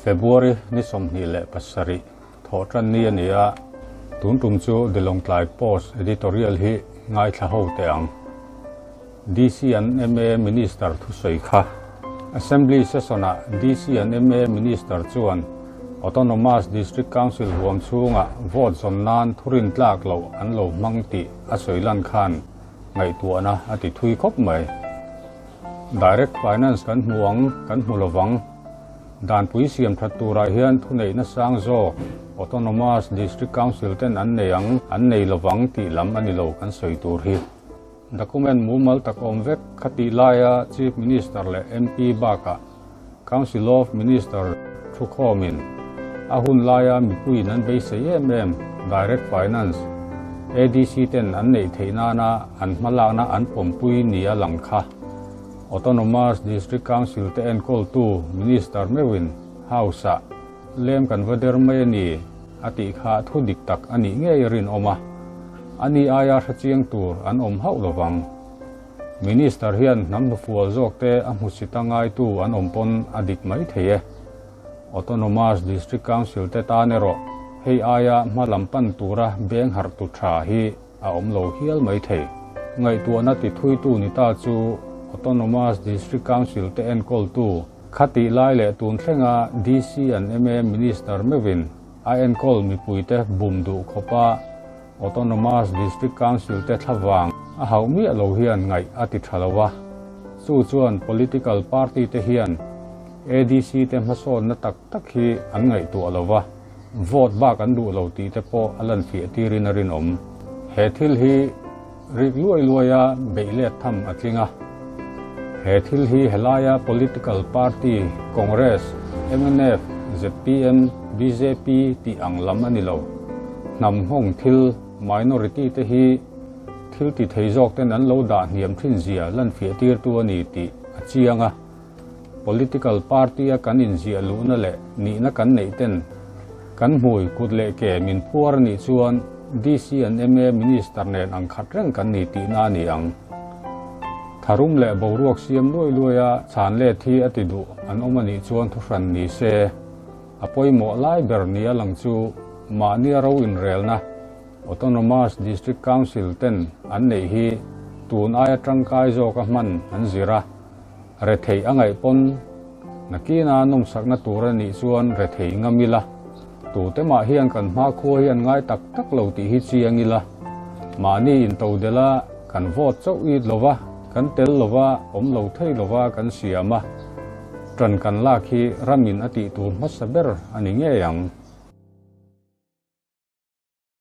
February ni 27 thawhtan ni a ni a, tun tum chu The Lawngtlai Post editorial hi ngaithla ho teh ang. DC and ma Minister thusawi kha. Assembly session-ah DC and ma Minister chuan Autonomous District Council huam chhunga vote zawn nan thurin tlak loh an lo hmang tih a sawi lan khan ngaihtuahna a ti thui khawp mai. Direct Finance kan hmu ang, kan hmu lovang. Danpui siam that turah hian thuneihna sang zawk Autonomous District Council ten an nei ang, an nei lovang tih lam a ni lo kan sawi tur hi. Document mumal tak awm vek kha tih laia Chief Minister leh MP bakah Council of Minister thukhawmin a hun laia mipuiin an beisei em em Direct Finance, ADC ten an neih theih nana an hmalakna an pawmpui nia lang kha Autonomous District Council te enkawltu Minister meuhin House-ah lem kan va der mai a ni a tih kha thu dik tak a nih ngei rinawm a, ani aia hrechiang tur an awm hauh lovang. Minister hian hnam hnufual zawk te a hmusit a ngaitu an awm pawn a dik mai thei e. Autonomous District Council te tan erawh hei aia hma lam pan tura beng harh tu tha hi a awm lo hial mai thei. Ngaihtuahna ti thuitu ni ta chu Autonomous District Council te enkawltu khatih lai leh tun thlenga DC and ma Minister meuhin a enkawl mipuite bum duh khawpa Autonomous District Council te thlavang a hauh miah lo hian ngaih a ti tha lo a. Chu chuan political party te hian ADC te hmasawnna tak tak hi an ngaihtuah lo va, vote bak an duh lo tih te pawh a lan fiah tirin a rinawm. He thil hi rik luai luaia beih let tham a tling a. He thil hi helaia political party Congress, mnf, zpm, bjp tih ang lam a ni lo. Hnam nghawng thil, minority te hi thil ti thei zawk ten an lo dah hniam thin zia lan fiah tirtu a ni tih a chiang a. Political party a kan inziah luhna leh nihna kan neih ten kan hmui kut leh ke min phuar a nih chuan DC and ma Minister nen ang khat reng kan ni tihna a ni ang. Tharum leh boruak siam luai luai a chhan let hi a ti duh an awm a nih chuan thuhran ni se. A pawimawh lai ber ni a lang chu mahnia ro inrelna Autonomous District Council ten an neih hi tun aia tangkai zawka hman an zir a, rethei a ngaih pawn nakina nawmsakna tur a nih chuan rethei ngam ila, tute mah hian kan hmakhua hi an ngai tak tak lo tih hi chiang ila, mahni intodela kan vote chauh it lova, kan tel lova, awm lo thei lova kan siam a, tan kan lak hi ramin a tih tur hmasa ber a ni ngei ang.